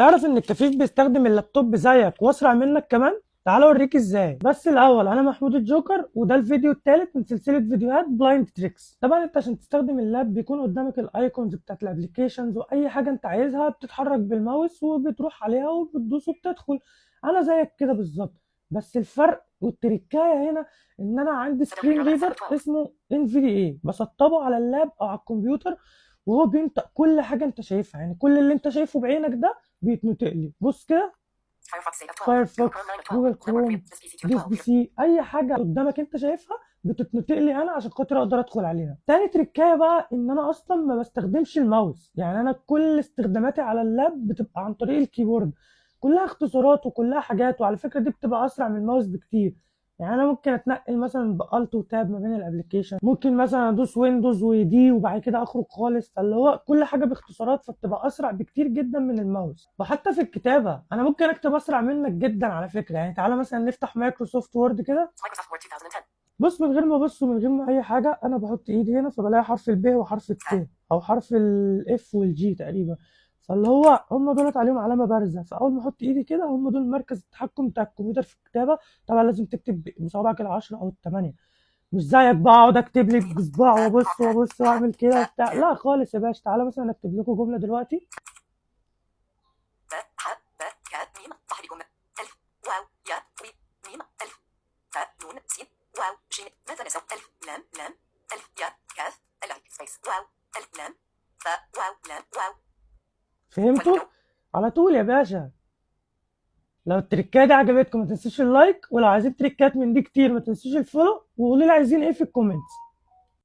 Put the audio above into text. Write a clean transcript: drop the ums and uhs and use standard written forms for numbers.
تعرف ان الكفيف بيستخدم اللابتوب زيك واسرع منك كمان؟ تعال اوريك ازاي. بس الاول انا محمود الجوكر، وده الفيديو الثالث من سلسلة فيديوهات blind tricks. طبعا انت عشان تستخدم اللاب بيكون قدامك ال icons بتاعت ال applications، واي حاجة انت عايزها بتتحرك بالماوس وبتروح عليها وبتدوس وبتدخل. انا زيك كده بالظبط، بس الفرق والتركايه هنا ان انا عندي screen reader اسمه NVDA، بسطبه على اللاب او على الكمبيوتر وهو بينطق كل حاجة انت شايفها، يعني كل اللي انت شايفه بعينك ده بيتنطق لي. بص كده، Firefox، Google Chrome، This PC، اي حاجة قدامك انت شايفها بتتنطق لي انا عشان خاطر اقدر ادخل عليها. تاني تريكايه بقى ان انا اصلا ما بستخدمش الماوس، يعني انا كل استخداماتي على اللاب بتبقى عن طريق ال keyboard، كلها اختصارات وكلها حاجات، وعلى فكرة دي بتبقى اسرع من الماوس بكتير. يعني انا ممكن اتنقل مثلا ب Alt و Tab ما بين ال application، ممكن مثلا ادوس Windows و D وبعد كده اخرج خالص، فاللي هو كل حاجة باختصارات، فبتبقى اسرع بكتير جدا من الماوس. وحتى في الكتابة انا ممكن اكتب اسرع منك جدا على فكره. يعني تعالى مثلا نفتح Microsoft Word كده. Microsoft Word 2010. بص، من غير ما ابص ومن غير ما اي حاجه، انا بحط ايدي هنا فبلاقي حرف ال B وحرف ال T او حرف ال F وال G تقريبا، فاللي هو هم دولت عليهم علامة بارزه، فاول ما احط ايدي كده هم دول مركز التحكم بتاع الكمبيوتر في الكتابه. طبعا لازم تكتب بصوابعك ال10 او ال8، مش زيك بقى اقعد اكتب لك بصباع وابص وابص واعمل كده وبتاع، لا خالص يا باشا. تعالى مثلا اكتب لكم جملة دلوقتي. ب ح ب ك ميم تحريك ألف واو ياء وي ميم ألف تاء نون سين واو جيم ماذا نسوا ألف لام لام ألف ياء كاف ألف space واو ألف لام باء واو لام واو. فهمتوا؟ على طول يا باشا. لو التريكات دي عجبتكم ما تنسوش ال like، ولو عايزين تريكات من دي كتير ما تنسوش ال follow، وقولوا لي عايزين ايه في ال comments.